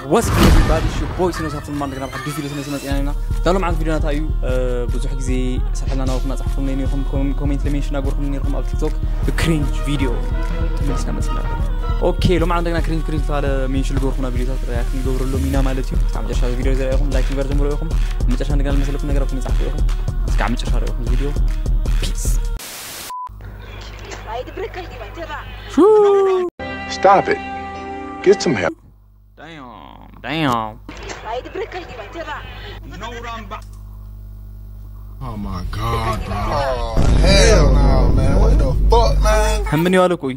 What's good, everybody? It's your boy Sino Safin, man. Gonna have to feel this. Now, I'm video. Tell them I'm video. Not you. ብዙሕ ግዜ ሰሐልና ናውኩም ኣጻሕፉም ነይ ነይርኩም፣ ኮሜንት ለሜንሽን ናገርኩም ነይርኩም ኣብ ቲክቶክ ብክሪንጅ ቪዲዮ። ትምልስና መጽና። ኦኬ፣ ሎም እንደገና ክሪንጅ ክሪንጅ ታለ ሜንሽን ልገርኩም ኣብ ቪዲዮታት ሪያክት ንገብረሎም ኢና ማለት እዩ። እስካብ መጨረሻ ቪዲዮ ዘርኣኹም ላይክ ንገር ጀምሮ ይኹም። መጨረሻ እንደገና ለመሰለኩም ነገር ኣብኩም ይጻሕፉ ይኹም። እስካብ መጨረሻ ሪያኹም ቪዲዮ። ፒስ። Stop it. Get some help. Damn, damn. Oh my god, bro. Oh, hell no, man. What the fuck, man? ሕምኒ ዋለ ኩይ።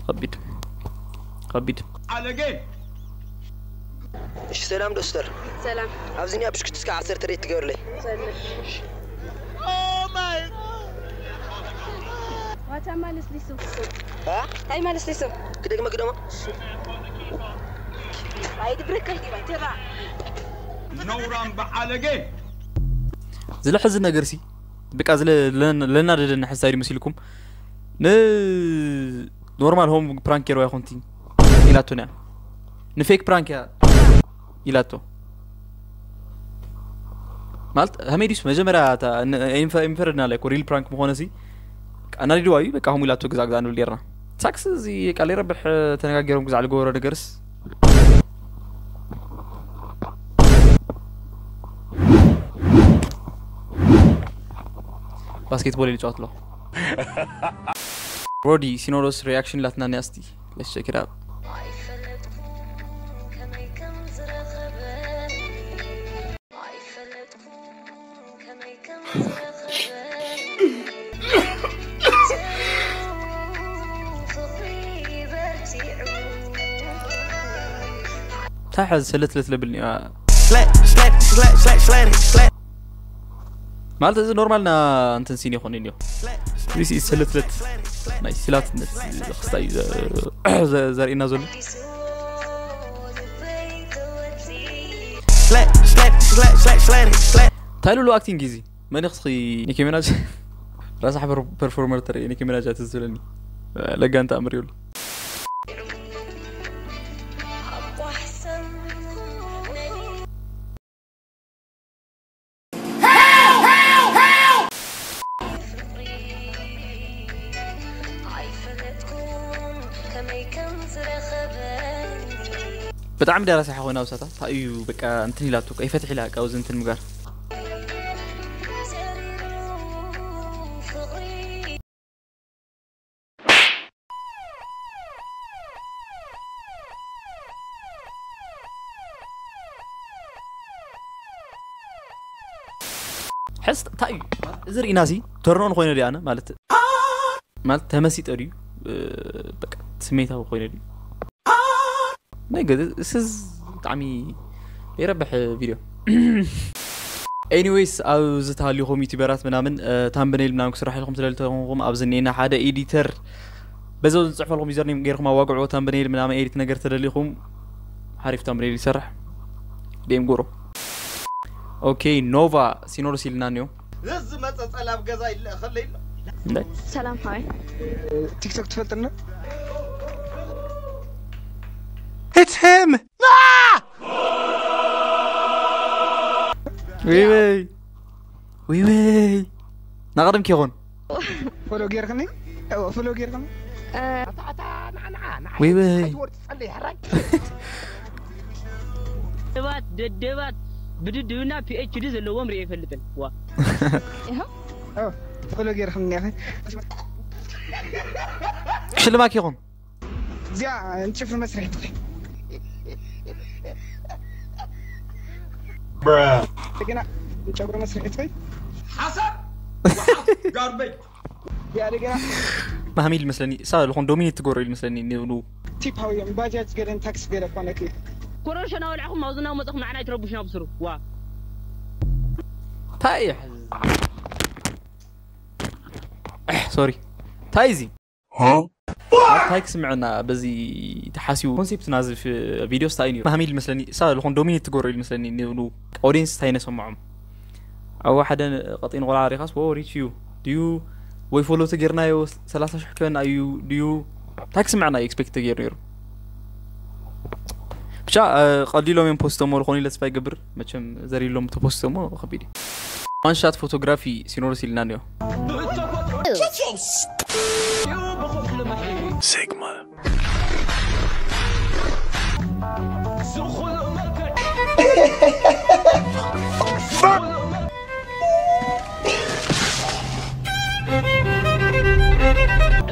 ከቢድ። ከቢድ። እሺ ሰላም ዶስተር። ሰላም። ኣብዚ ኒያ ብሽኩቲ እስከ ዓሰርተ ሬት ትገብርለይ። ዋታ ማለት ሊሱ። ታይ ማለት ሊሱ። ክደግመ ክደሞ። ኣይድብረካ ዲባ ተራ። ነውራም በዓለገ። ዝለ ሕዚ ነገር ሲ ብቃ ዝለ ለናደደኒ ሕሳይ ድምስ ኢልኩም ን ኖርማል ሆም ፕራንክ ጌርዋ ይኹንቲ ኢላቶ ያ ንፌክ ፕራንክ ያ ኢላቶ ማለት ሃመይ ዲስ መጀመርያ ኢንፈረድና ላይ ሪል ፕራንክ ምኾነ ሲ ኣናዲድዋ እዩ በቃ ሆም ኢላቶ ግዛ ግዛ ንብል ጌርና ሳክስ እዚ ቃል ይረብሕ ተነጋገሮም ግዛ ልገበሮ ነገርስ ባስኬትቦል ይጫወት ኣሎ ሮዲ ሲኖዶስ ሪያክሽን ላትና ኒያ እስቲ let's check it out እንታይ ሕዚ ሰለትለት ለብል ማለት እዚ ኖርማል ና እንትን ሲን ይኾን እንዮ እዚ ሰለትለት ናይ ሲላትነት ክስታይ ዘርእና ዘሎ እንታይ ልሉ ኣክቲንግ እዚ መን ኽስኺ ኒኪ ሚናጅ ረሳሕ ፐርፎርመር ተርኢ ኒኪ ሚናጅ ኣትዝብለኒ ለጋንታ ኣምር ይብሉ ብጣዕሚ ደራሲ ሓኾይና ውሳታ ታእዩ በቃ እንትን ኢላቶ ቀይፈትሕ ኢላ ቃውዚ እንትን ምጋር ሕስ እንታይ እዩ እዚ ርኢና ሲ ተርኖን ኮይነ ዲኣነ ማለት ማለት ተመሲጠ ድዩ በቃ ስሜታዊ ኮይነ ድዩ ነገ ስዝ ብጣዕሚ ይረብሕ ቪድዮ ኤኒዌይስ ኣብ ዝተሃልዩኹም ዩቲበራት ምናምን ታምብነይል ምናምን ክስራሕ ኢልኩም ስለልተኾንኩም ኣብዚ እኒኤና ሓደ ኤዲተር በዚ ዝፅሕፈልኩም ዩዘርኔም ገይርኩም ኣዋግዕዎ ታምብነይል ምናምን ኤዲት ነገር ተደሊኹም ሓሪፍ ታምብነይል ይሰርሕ ዴም ጎሮ ኦኬ ኖቫ ሲኖዶስ ኢልና እኒኦ ዝመፀ ፀላብ ገዛ ይለእኸለ ይሎ ሰላም ሀይ ቲክቶክ ትፈልጥና It's him! ዊወይ ዊወይ ናቐደም ኪኾን ፎሎ ጌርክኒ ፎሎ ጌርክኒ ዊወይ ደባት ደደባት ብድድብና ፒኤችዲ ዘለዎም ርእ ይፈልጥን ዋ ፎሎ ጌርክኒ ሽልማት ይኹን እዚኣ ንጭፍሪ መስርሒ ግና ንጨጉሪ መስርሒ ትኸይ ሓሳብ ጋርበይ እዚኣ ደገና ማህሚል መስለኒ እሳ ዝኾን ዶሚኔት ትገብሮ ኢሉ መስለኒ ንብሉ ቲፕ ሃውዮም ባጃጅ ገለን ታክሲ ገለ ኮነክ ኮረርሸና ወልዕኹም ኣብዝና መፅኹም ንዓና ኣይትረብሹና ብስሩ ዋ እንታይ እዩ ሶሪ እንታይ እዚ እንታይ ክስምዐና በዚ ተሓሲቡ ኮንሴፕት ናዚ ቪዲዮ ስታይ እዩ ማህሚል መስለኒ እሳ ዝኾን ዶሚኔት ትገብሮ ኢሉ መስለኒ ንብሉ ኦዲየንስ እንታይ ነሰምዖም ኣብ ሓደ ቀጢን ቆልዓ ሪኻስ ዎ ሪች እዩ ድዩ ወይ ፎሎ ተጌርናዮ ሰላሳ ሽሕ ክበና እዩ ድዩ እንታይ ክስምዐና እዩ ኤክስፔክት ተጌሩ ነይሩ ብቻ ቀሊሎም እዮም ፖስተሞ ዝኾኑ ኢለ ተስፋ ይገብር። መቸም ዘሪሎም ተፖስተሞ ከቢድ እዩ። ዋንሻት ፎቶግራፊ ሲኖዶስ ኢልና እኒኦ። ሴግማ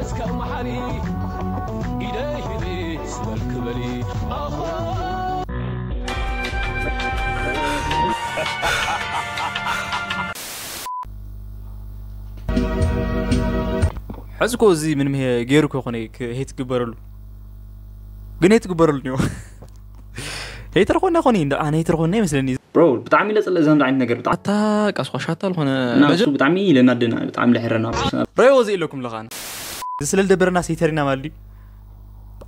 እስከ መሓሪ ኢደይ ሂቢ ዝበል ክበሊ ኣኾ ሕዝኮ እዚ ምንም ገይሩ ከይኮነ ሄት ግበረሉ ግን ሄት ግበረሉ ኒዮ ሄተር ኮነ ኮነ እንደ ኣነ ሄተር ኮነ ይመስለኒ። ብሮ ብጣዕሚ ለጽለ ዘንድ ዓይነት ነገር ብጣዕሚ ኣታ ቃስኳ ሻታ ዝኾነ እና እሱ ብጣዕሚ ለናደና ብጣዕሚ ለሕረና። ሬዎ እዚ ኢለኩም ለኻን እዚ ስለ ልደበረና ሰይተሪና ማልዲ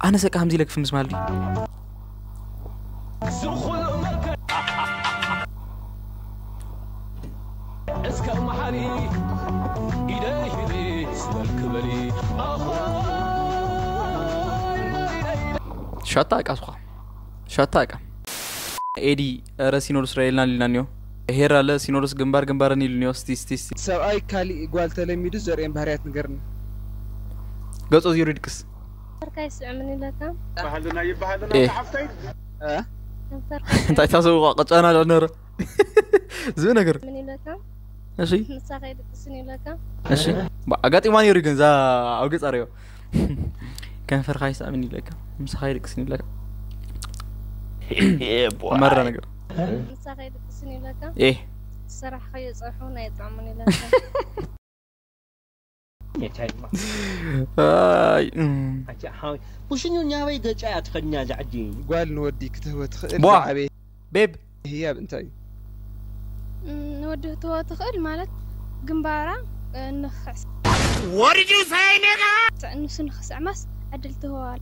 ኣነ ሰቃ ከምዚ ኢለ ክፍምስ ማልዲ እስከ መሓሪ ኢደይ ሂቢ ዝበል ክበሊ ኣኾ ሻታ ቃስኳ ሻታ እቃ ኤዲ ረ ሲኖዶስ ራኤልና ሊና ኒዮ ሄር ኣለ ሲኖዶስ ግንባር ግንባርን ኢሉ ኒዮ ስቲ ስቲ ስቲ ሰብኣይ ካሊእ ጓል ተለሚዱ ዘርእን ባህርያት ንገርኒ። ገጾ ዚሩ ድቅስ ሰርካይ ስዕምን ይለካ። ባህልና ይባሃልና ኤ። ሓፍተይ እ? እንታይ ታሰብዋ ቀጫና ዳነረ ዝብ ነገር ምን ይለካ። እሺ ንሳ ከይድቅስን ይለካ። እሺ ባ- ኣጋጢማ ነይሩ ግን እዛ ኣብ ገጻ ሪዮ ከንፈርካ ይስዕምን ይለካ ምሳኻ ይድቅስን ይለካ መራ ነገር ንሳ ከይድቅስን ይለካ ኤ ዝሰራሕ ከየፀሑ ናይ ጣዕሙን ይለካ ኣይ፣ እም። ኩሽኑ ናበይ ገጫ እያ ትኸድና ዛዕዲ ጓል ንወዲ ክትህቦ ትኽእል ቧ። ዝዓበየ ቤብ ህያብ እንታይ እዩ? ንወዲ ክትህቦ ትኽእል ማለት ግንባራ ንኽዕስ What did you say, nigga? ንሱ ንኽስዕማስ ዕድል ትህቦ ኣላ።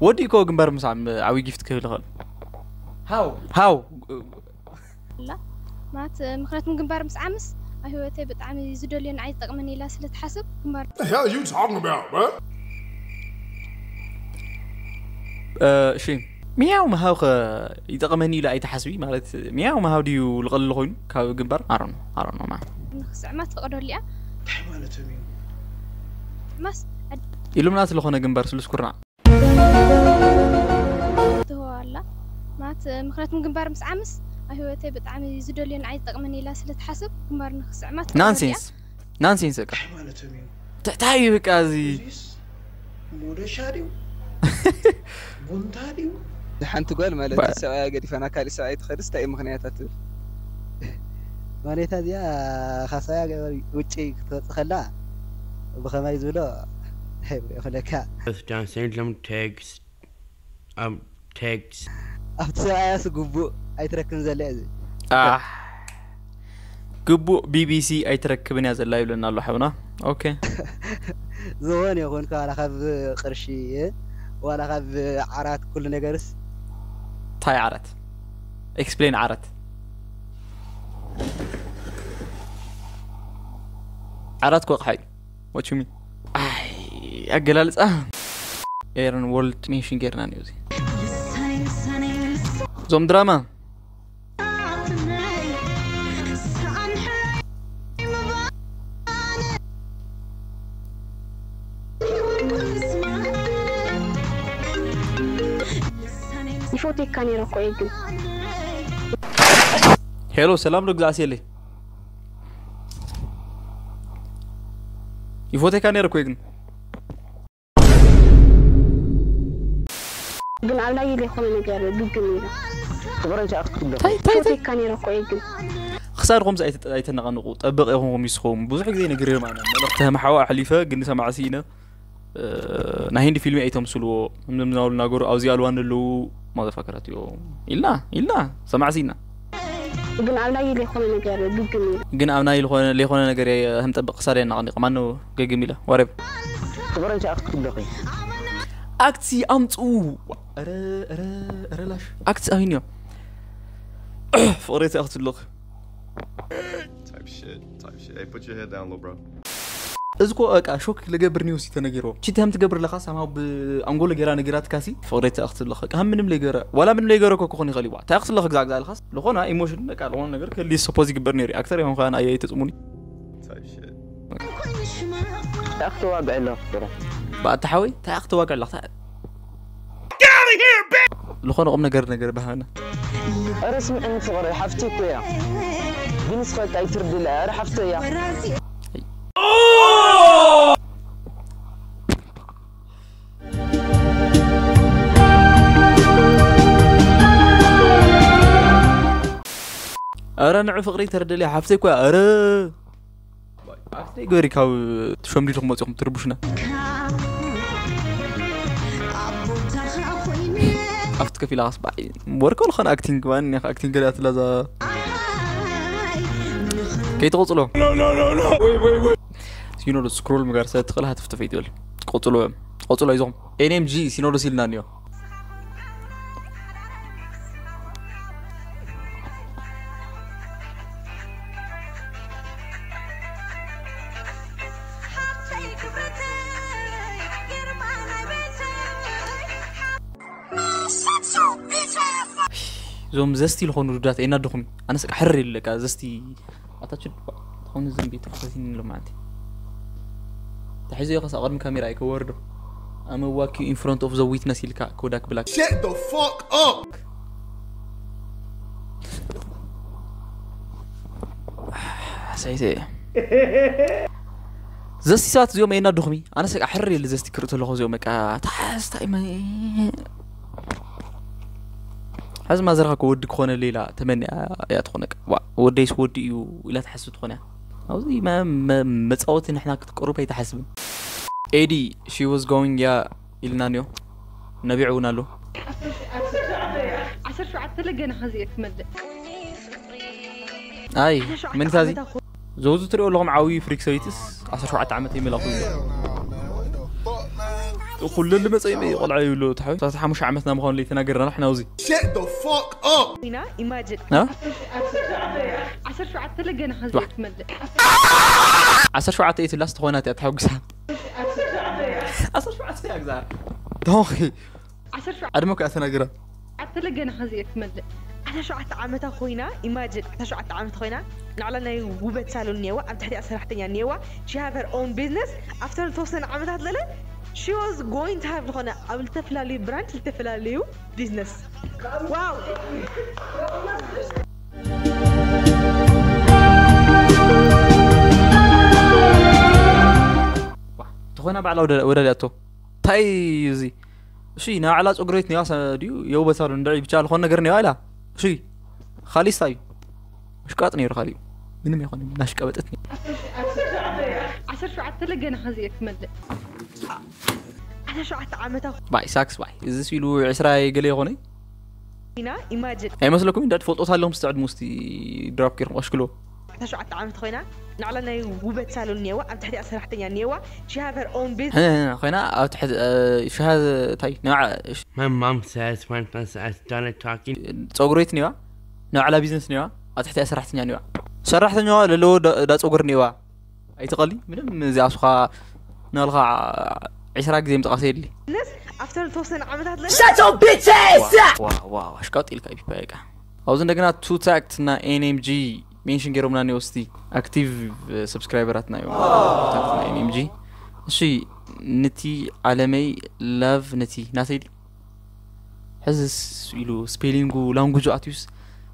ወዲ እኮ ግንባር ምሳዕ ዓብይ ጊፍት ክህብ ይኽእል። ሃው ሃው ኣላ ማለት ምክንያቱም ግንባር ምስ ዓምስ ኣብ ህይወተይ ብጣዕሚ ዝደልዮ ንዓይ ዝጠቅመኒ ኢላ ስለ ትሓስብ ግንባር The hell you talking about, bro? እሺ ሚያው ምሃብ ከ ይጠቅመኒ ኢላ ኣይትሓስቢ ማለት ሚያው ምሃብ ድዩ ልቀልል ኮይኑ ካብ ግንባር ኣሮን ኣሮን ማ ንክስዕማ ትፈቅደሉ እያ እንታይ ማለት እዩ ማስ ኢሉምናት ዝኾነ ግንባር ስሉስ ኩርናዕ ትህቦ ኣላ ማለት ምክንያቱም ግንባር ምስ ዓምስ ኣብ ህይወተይ ብጣዕሚ ዝደልዮ ንዓይ ዝጠቅመኒ ኢላ ስለ ትሓስብ ግንባር ንክስዕማ ትፈቅደሉ እያ ናንሴንስ ናንሴንስ በቃ እንታይ ማለት እዩ እንታይ እዩ በቃ እዚ እዚስ ሞደሻ ድዩ ቡንታ ድዩ ሓንቲ ጓል ማለት እዩ ሰብኣያ ገዲፋ ናብ ካሊእ ሰብኣይ ትኸድስ እንታይ እዩ ምኽንያታ ትብል ማለታ እዚኣ ካብ ሰብኣያ ገ- ውጭ ክትወፅእ ከላ ብኸማይ ዝብሎ ይኽለካ Earth Johnson Lum Text um Text ኣብቲ ሰብኣያስ ግቡእ ኣይትረክብን ዘላ እዚ ኣሕ ግቡእ ቢቢሲ ኣይትረክብን እያ ዘላ ይብለና ኣሎ ሓውና ኦኬ ዝኾነ ይኹን ዋላ ካብ ቅርሺ ዋላ ካብ ዓራት ኩሉ ነገርስ እንታይ ዓራት ኤክስፕሌን ዓራት ዓራት ኮቕሓይ ወቹሚ ኣይ ኣገላልፃ ኤረን ወርልድ ሜንሽን ጌርና ኒው እዚ እዞም ድራማ ይፎቴካ ነይረ እኮ እየ ግን ሄሎ ሰላም ዶ ግዛእስየለይ ይፎቴካ ነይረ እኮ ግን ግን ኣብ ናይ ኢለ ዝኾነ ነገር ግግም ኢሉ ፍቕረን ሻዕ ክትብሎ ታይ ታይ ታይ ፎቴካ ነይረ እኮ እየ ግን ክሳድኹም ኣይተነቓንቑ ጠበቕ ኢኹም ይስኹም ብዙሕ ግዜ ነግሬ ማለት መልእኽቲ ከም ሓዋ ኣሕሊፈ ግን ሰማዕ ስኢነ ናይ ህንዲ ፊልሚ ኣይተምስልዎ ምናሉ ናገሩ ኣብዚ ኣልዋን ዘለዉ ማዘፋከራት እዮም ኢልና ኢልና ሰማዕ ስኢና ግን ኣብ ናይ ዘይኮነ ነገር ግግም ኢሉ ግን ኣብ ናይ ዝኾነ ዘይኮነ ነገር ከም ጠብቕ ክሳድ የናቕኒቕ ማነው ገግም ኢለ ዋሬብ ፍቕረን ቻ ክትብለኺ ኣክቲ ኣምፅኡ ረ ረ ረ ላሽ ኣክቲ ኣበይን እዮም ፍቕረይ ቻ ክትብለኺ Type shit, type shit. Hey, put your head down, little bro. እዚ ኮ በቃ ሾክ ልገብር ኒውስ ተነጊሮ ቺት ከም ትገብር ለኻ ሳማው ብኣንጎሎ ጌራ ነጊራትካሲ ፍቅሬ ተኣኽትለኸ ከም ምንም ለይገረ ዋላ ምንም ለይገረ ኮ ክኾን ይኸል ይዋ ተኣኽትለኸ ግዛዕ ግዛዕ ለኻስ ዝኾነ ኢሞሽን በቃ ዝኾነ ነገር ከሊ ሰፖዝ ይግበር ነይሩ ኣክተር ይሆን ኸን ኣየ ተጽሙኒ ኣክተዋግዕ ኣለኹ ፍረ ባእታ ሓወይ እንታይ ኣኽተዋግዕ ኣለኻ ዝኾነ ቁም ነገር ነገር ባህና ኧረ ስምዕኒ ፍቕሪ ሓፍቲ እኮ እያ ግን ንስኸ እንታይ ትርድለ ኧረ ሓፍቶ እያ ኧረ ንዑ ፍቕሪ ተረደልያ ሓፍተይ እኮ ኧረ ኣክተይ ገሪ ካብ ተሸምዲድኩም መፂኹም ትርቡሽና ኣብቲ ከፊላ ካስ ባይ ወርከ ዝኾነ ኣክቲንግ ባን ኣክቲንግ ገዳ ትላዛ ከይትቆፅሎ ሲኖዶ ስክሮል ምግባር ስለ ትኽእል ሃተፍተፈ ይትብል ቆፅሎ እዮም ቆፅሎ ይዞም ኤንኤምጂ ሲኖዶስ ኢልና እኒኦ እዞም ዘስቲ ዝኾኑ ዱዳት ኣይናድኹም ኣነስ ሕር ይለካ ዘስቲ ኣታችን ዝኾኑ ዘንቢ ተኸፈቲኒ ሎማዓንቲ ተሒዘዮ ከሳ ቅድሚ ካሜራ ኣይከወርዶ I'm a walk you in front of the witness ኢልካ ኮዳክ ብላክ Shut the fuck up! ሰይተ ዘስቲ ሰባት እዚኦም የና ድኹሚ ኣነስ ቃ ሕር ኢለ ዘስቲ ክርኢ ተለኹ እዚኦም በቃ ታሓስታይ ሕዚ ማዘርካ ከ ወዲ ክኾነለይ ኢላ ተመኒያ እያ ትኾነ ወደይስ ወዲ እዩ ኢላ ትሓስብ ትኾነ እያ ኣብዚ መፃወቲ ንሕና ክትቅርብ ኣይትሓስብን ኤዲ she was going ያ ኢልና ኒዮ ነቢዑ እውን ኣሎ ዓሰርተ ሸውዓተ ለገና ከዚ እየ ትመልእ ኣይ ምንታዚ ዘውዚ ትሪኦ ኣለኹም ዓብዪ ፍሪክ ሰበይትስ ዓሰርተ ሸውዓተ ዓመት ይመላኹ ይብሉ ኩሉ ልመፀ ይመ ቆልዓ ይብሉ ትሓዊ ሰላሳ ሓሙሽተ ዓመትና ምዃኑ ለይተናገርና ንሕና ውዚ Shut the fuck up! ኢና ኢማጅን እ? ዓሰርተ ሸውዓተ ለገና ከዚ እየ ትመልእ ዓሰርተ ሸውዓተ እትላስ ተኾይናት እያ ተሓጉሳ ዓሰርተ ሸውዓተ እያ ግዛ ተኾንኺ ዓሰርተ ሸውዓተ ዕድመ እኮ እያ ተናግራ ዓሰርተ ለገና ከዚ እየ ትመልእ ዓሰርተ ሸውዓተ ዓመታ ኮይና ኢማጅን ዓሰርተ ሸውዓተ ዓመት ኮይና ንዕላ ናይ ውበት ሳሎን እኒአዋ ኣብ ትሕቲኣ ሰራሕተኛ እኒአዋ she have her own business after ዝተወሰነ ዓመታት ለለ she was going to have ዝኾነ ኣብ ዝተፈላለዩ ብራንች ዝተፈላለዩ ቢዝነስ ዋው ተኾይና ባዕላ ወዳዲኣቶ እንታይ እዩ እዚ እሺ ናይ ባዕላ ፀጉሪ ቤት ኒዋ ድዩ የውበታ ዶ እንድዒ ብቻ ዝኾነ ነገር ኒዋ ኢላ እሺ ካሊስታ እዩ ምሽቃጥ ነይሩ ካሊኡ ምንም ይኾን እናሽቀበጠት ነይሩ ዓሰርተ ሸውዓተ ለገና ከዚ እየ ትመልእ ዓሰርተ ሸውዓተ ዓመታ ባይ ሳክስ ባይ እዚ ኢሉ ዕስራ ገለ ይኾነ ኢና ኢማጅን ኣይመስለኩም እንዳ ትፈልጦት ኣለኹም ስቲ ዕድሙ ስቲ ድራፕ ገይርኩም ኣሽክሎ ዓሰርተ ሸውዓተ ዓመት ኮይና ንዕላ ናይ ውበት ሳሎን እኒአዋ ኣብ ትሕቲኣ ሰራሕተኛ እኒአዋ she have her own business ኮይና ኣብ ትሕቲ ሸሃ እንታይ ንዓ My mom says when I done talking. ፀጉሪ ቤት ኒዋ ንባዕላ ቢዝነስ ኒዋ ኣብ ትሕቲኣ ሰራሕተኛ ኒዋ ሰራሕተኛዋ ለለዎ ዳ ፀጉሪ ኒዋ ኣይትቐሊ ምንም እዚ ኣስኻ ናልኻ ዕስራ ግዜ ምጥቓስ የድሊ after ዝተወሰነ ዓመታት ለ ኣሽቃጥ ኢልካ ቢፓ በቃ ኣብዚ እንደገና ቱ ታክት እና ኤንኤምጂ ሜንሽን ገይሮምና ኒወስቲ ኣክቲቭ ሰብስክራይበራትና እዮም ታክት እና ኤንኤምጂ እሺ ንቲ ዓለመይ ላቭ ንቲ ናተይ ድዩ ሕዝስ ኢሉ ስፔሊንጉ ላንጉጁ ኣትዩስ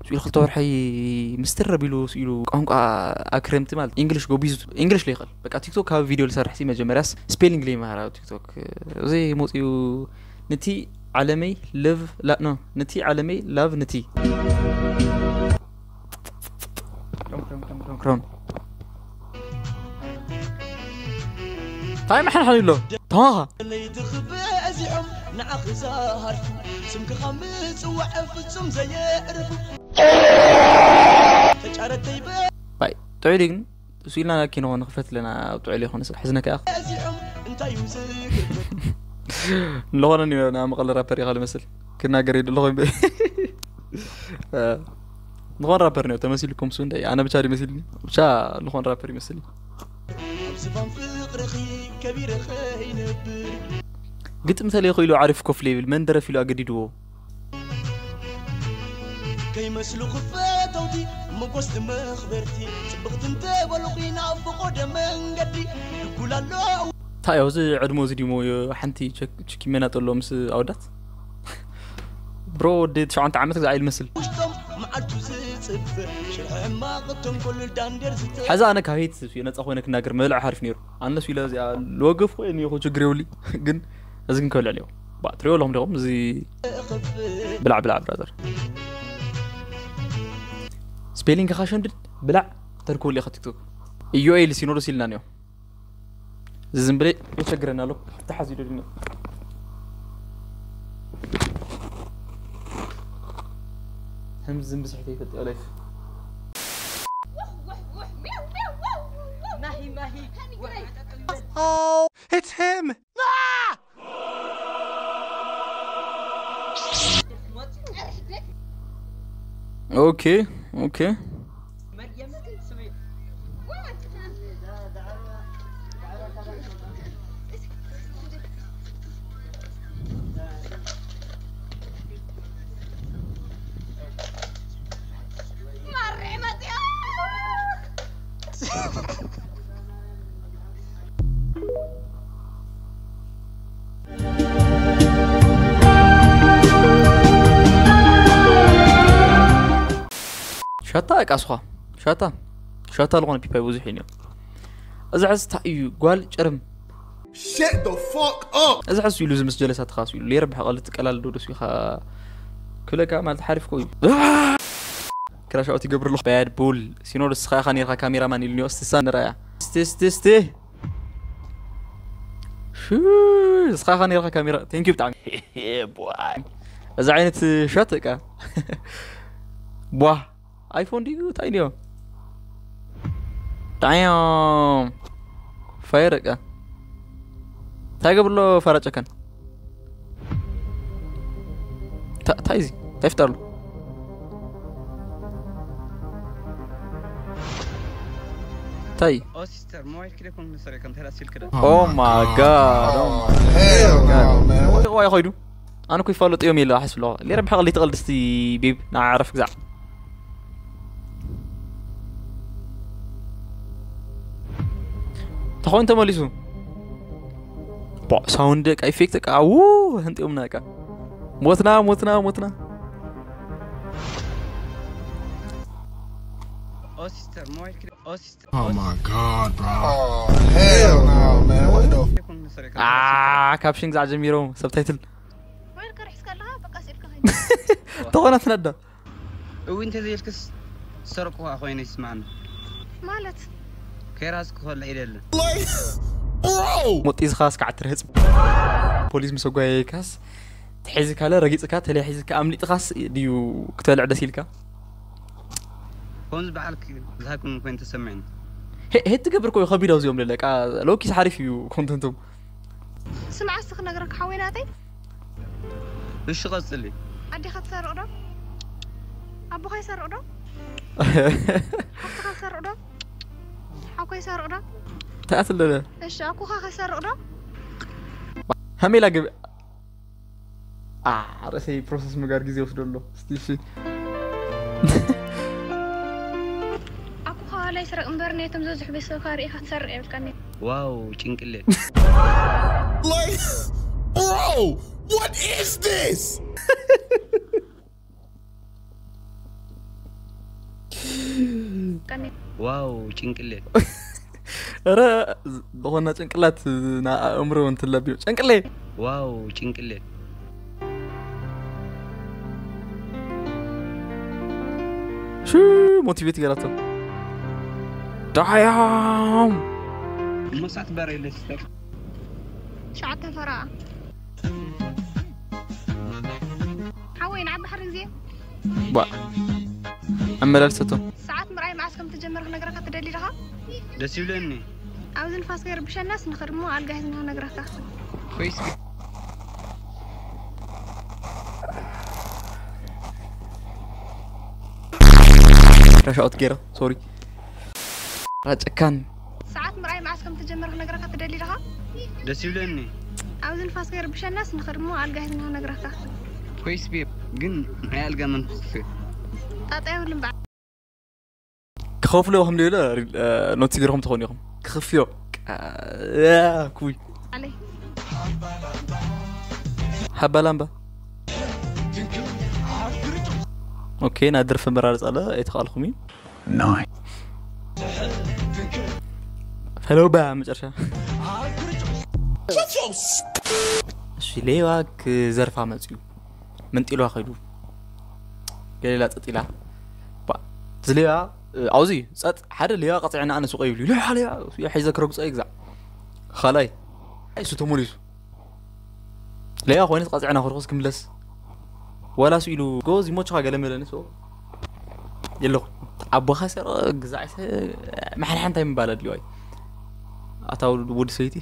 ኢሉ ክልተ ወርሒ ምስትር ኣቢሉ ኢሉ ቋንቋ ኣብ ክረምቲ ማለት ኢንግሊሽ ጎቢዙ ኢንግሊሽ ለይኽእል በቃ ቲክቶክ ካብ ቪድዮ ዝሰርሕ ሲ መጀመርያስ ስፔሊንግ ለይመሃር ኣብ ቲክቶክ እዚ መፅኡ ንቲ ዓለመይ ልቭ ላ ኖ ንቲ ዓለመይ ላቭ ንቲ ክራውን እንታይ መሓንሓን ይሎ ተማኻ ለይቲ ክበዚሖም ንዓኺ ዝሃርፉ ስምኪ ካብ ምፅዋዕ ፍጹም ዘየዕርፉ ተጫረተይ ባይ ጥዑይ ግን እሱ ኢልና ኪኖ ንኽፈት ኣለና ኣብ ጥዑይ ለይኮነ ሰብ ሕዝነካ ኢኻ በዚሖም እንታይ እዩ ዝግብር ንለኾነ ኒ ናብ መቐለ ራፐር ኢኻ ልመስል ክናገር ይድ ኣለኹ ንኾን ራፐር ኒዮ ተመሲልኩም ሱ እንታይ ኣነ ብቻ ዲመስልኒ ብቻ ንኾን ራፐር ይመስል ኣብ ዝፋን ፍቕሪ ግጥም ተለይኮ ኢሉ ዓሪፍ ኮፍ ለይብል መን ደረፍ ኢሉ ኣገዲድዎ? ከይመስሉ ክፈተውቲ፣ መጎስቲ መኽበርቲ፣ ጽብቕቲ እንተበሉኺ ናብ ፈቖደ መንገዲ ድኩል ኣሎ። እንታይ እዩ እዚ ዕድሞ እዚ ድሞ ሓንቲ ቸክ- ችኪ መናጠሎ ምስ ኣወዳት? ብሮ ወዲ ትሽዓተ ዓመት ግዛዕ ይልመስል። ውሽጦም መዓልቱ ዝጽበ ሽርሒ ሕማቕ ተንኮል ዳንዴር ዝተ- ሕዚ ኣነ ካብ ሄት ነፃ ኮይነ ክናገር ምብላዕ ሓሪፍ ነይሩ። ኣነሱ ኢለ እዚኣ ልወገፍ እኮ እየ እኒኦ ችግር የብሉ። ግን እዚ ግን ከብልዕ እኒኦ። ባ ትሪኦ ኣለኹም ዲኹም እዚ? ብላዕ ብላዕ ብራዘር። ስፔሊንግ ካ ሸምድድ ብላዕ ተርክበሉ ኢኻ ቲክቶክ። ኢዮኤል ሲኖዶስ ኢልና እኒኦ። እዚ ዝም ብለ የቸግረና ኣሎ። ተሓዚ ዶ ድነ ከም ዝም ብስሕተ ይፈጥ ላይፍ። It's him. Okay, okay. ሻታ እቃ ስኳ ሻታ ሻታ ዝኾነ ፒፓይ ብዙሕ እዩ። እዚ ሕዚ እንታይ እዩ ጓል ጭርም? Shut the fuck up. እዚ ሕዚ ኢሉ እዚ ምስ ጀለሳትኻ ኢሉ ሌረ ብሓቐል ትቀላል ዶ ደስ ኢኻ ክለካ ማለት ሓሪፍ ኮዩ። ክራሻውት ይገብር ኣለኹ። ባድ ቡል ሲኖር እስኻ ኢኻ ኔርካ ካሜራማን ኢሉ ኒዮ እስቲ ሳን ንራያ። እስቲ እስቲ እስቲ ሹ እስኻ ኢኻ ኔርካ ካሜራ። Thank you ብጣዕሚ። Yeah, boy. እዚ ዓይነት ሻት እቃ ቧ ኣይፎን ድዩ እንታይ ድዮ? ዳዮም ፋየር እቃ እንታይ ገብርሎ ፋራ ጨከን እንታይ እዚ እንታይ ፍጠርሉ እንታይ? ኦ ሲስተር ሞባይል ክደ ኮን ሰረ ከም ተላ ሲልክ ደ Oh my god. Oh my god. Hell no, man. What? ዋይ ኮይዱ ኣነ ኮ ይፋለጥ እዮም የለ ኣሕስ ብሎ ሌረ ብሓቕ ሊትቐል ድስቲ ቤብ ንዓረፍ ግዛዕ ተኾይን ተመሊሱ ሳውንድ ቃ ኢፌክት ቃ ው ህንጢዮምና ቃ ሞትና ሞትና ሞትና ኦ ሲስተር ሞባይል ክደ ኦ ሲስተር Oh my god, bro. Oh, hell no, man. What the ክደ ኮን ሰረ ከም ካፕሽን ግዛዕ ጀሚሮም ሰብታይትል ሞባይል ከርሕስካ ኣለኻ በቃ ስኢልካ ኸይድ ተኾና ትነዳ እዊ እንተዘይልክስ ሰርቁዋ ኮይነ ይስማዕኒ ማለት ከይራስ ክኸለ ኢደለ Bro! ሞጢዝኻ እስካዕ ትርህፅ ፖሊስ ምስ ኣጓየየካስ ተሒዝካለ ረጊፅካ ተለይ ሒዝካ ኣምሊጥኻስ ድዩ ክትበልዕ ደስ ኢልካ ከምዚ በዓል ዝሃኩም ኮይኑ ተሰሚዕኒ ሄድ ትገብር ኮዩ ከቢድ ኣውዚኦም ለለ ቃ ሎኪስ ሓሪፍ እዩ ኮንተንቶም ስምዓ እስቲ ክነግረካ ሓወይ ናተይ እሺ ቀጽሊ ኣዴኻ ትሰርቕ ዶ ኣቦኻ ይሰርቕ ዶ ሓፍትኻ ትሰርቕ ዶ ሓኮ ይሰርቕ ዶ ተኣትለለ እሺ ኣኩኻ ከሰርቕ ዶ ሃሜላ ገብ ርእሰይ ፕሮሰስ ምግባር ግዜ ወስዶ ኣሎ እስቲ እሺ ኣኩኻ ዋላ ይስረቕ እምበር ነቶም ዘዝሑ ቤተሰብካ ርኢኻ ትሰርቕ የብልካኒ ዋው ጭንቅሌት Like, bro, what is this? ዋው ጭንቅሌት ረ ዝኾና ጭንቅላት ንኣእምሮ እንትለብዮ ጨንቅሌ ዋው ጭንቅሌት ሹ ሞቲቬት ገራቶ ዳያም እሞ ሳት በሬ ለስተር ሸዓተ ፈረቓ ሓወይ ንዓብ ባሕሪ ግዜ ባ ኣመላልሰቶ ሰዓት ምርኣይ መዓስ ከም ትጀመር ክነግረካ ትደሊ ዲኻ ደስ ይብለኒ ኣብዚ ንፋስ ከይርብሸናስ ንኸድሞ ኣልጋ ሒዝና ክነግረካ ኮይስ ራሻውት ገይረ ሶሪ ጨካን ሰዓት ምርኣይ መዓስ ተጀመረ ክነግረካ ትደሊ ኢኻ? ደስ ይብለኒ። ኣብዚ ንፋስ ከይርብሸናስ ንኽድሞ ኣልጋ ሂዝና ክነግረካ። ኮይስ ቤብ ግን ናይ ኣልጋ መን ክኽፍዮ? ጣጣ የብሉን በዓል። ክኸፍሎ ከም ደለ ኖቲ ገርኹም ትኾኑ ኢኹም ክኽፍዮ። ኩይ ኣለይ። ሓባላምባ። ኦኬ፣ ና ደርፊ መራርፅ ኣለ ኣይተኻልኹም እዩ። ፈለውባ መጨረሻ። እሺ፣ ሌባ ክዘርፋ መፅዩ መንጢሏ ከይዱ። ገሌላ ፀጢላ። ባ- እዚ ሌባ፣ እ፣ ኣውዚ ጸጥ ሓደ ሌባ ቀፅዕና ኣነ ሱቀ ይብሉ ኢሉ ሓደ ሌባ ሒዘ ክረግፆ ይግዛዕ። ካልኣይ እሱ ተመሊሱ ሌባ ኮይነ ቀፅዕና ክርኩስ ክምለስ ዋላ ሱ ኢሉ ጎዝ ይሞችኻ ገለ መለኒ ሶ የለኹ ኣቦኻ ሰረ ግዛዕ ሰ- ማሕንሓ እንታይ ምባል ኣድልዮ ኣይ ኣታ ወዲ ሰይቲ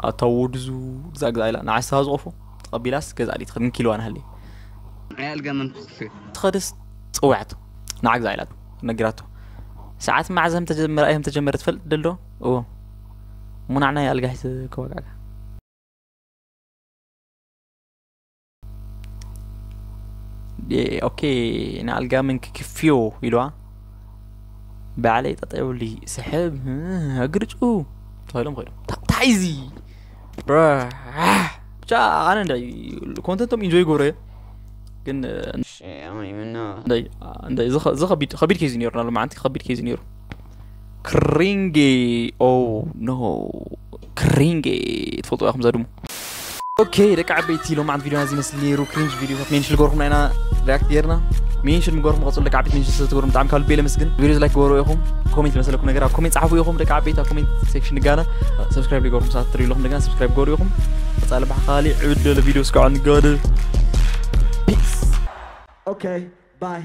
ኣታ ወድዙ ግዛዕ ግዛዕ ኢላ ንዓሳ ዝቆፎ ተቐቢላስ ገዛ ሊት ምን ኪሎ ኣናሃለይ ናይ ኣልጋ መን ክኽፍዮ? ትኸደስ ፅዋዕቱ ንዓ ግዛዕ ኢላቱ ነግራቱ ሰዓት ማዕዘም ተጀመረ ኣየም ተጀመረ ትፈልጥ ደሎ እዎ ሙናዕ ናይ ኣልጋ ሒዘ ከወቃዕካ ኦኬ ንኣልጋ ምን ክክፍዮ ኢልዋ ባዕለይ ጠጠውሊ ስሕብ እግርጩ ተባሂሎም ኮይኖም ታይዚ ብቻ ኣነ እንዳ ኮንተንቶም ኢንጆይ ጎረ ግን ከቢድ ኬዝ ነሩ ናሉ መዓንቲ ከቢድ ኬዝ ነሩ ክሪንጌ ኦ ኖ ክሪንጌ ትፈልጡ ኢኹም ዘድሙ ኦኬ ደቂ ዓበይቲ ሎማዓንቲ ቪዲዮ ናዚ መስል ነይሩ ክሪንጅ ቪዲዮታት ሜንሽን ልገርኩም ናይና ሪያክት ጌርና ሜንሽን ምገርኩም ቀፅሉ ደቂ ዓበይቲ ሜንሽን ስለትገርኩም ብጣዕሚ ካብ ልቤ ለመስግን ቪዲዮ ላይክ ክገሩ ኢኹም ኮሜንት መሰለኩም ነገር ኣብ ኮሜንት ፀሓፉ ኢኹም ደቂ ዓበይቲ ኣብ ኮሜንት ሴክሽን ንጋና ሰብስክራይብ ልገርኩም ሰዓት ትሪእለኹም ደገና ሰብስክራይብ ገሩ ኢኹም ቀፃሊ ብሓኻሊ ዕብደለ ቪዲዮ ስከዖ ንጋደ ፒስ Okay, bye.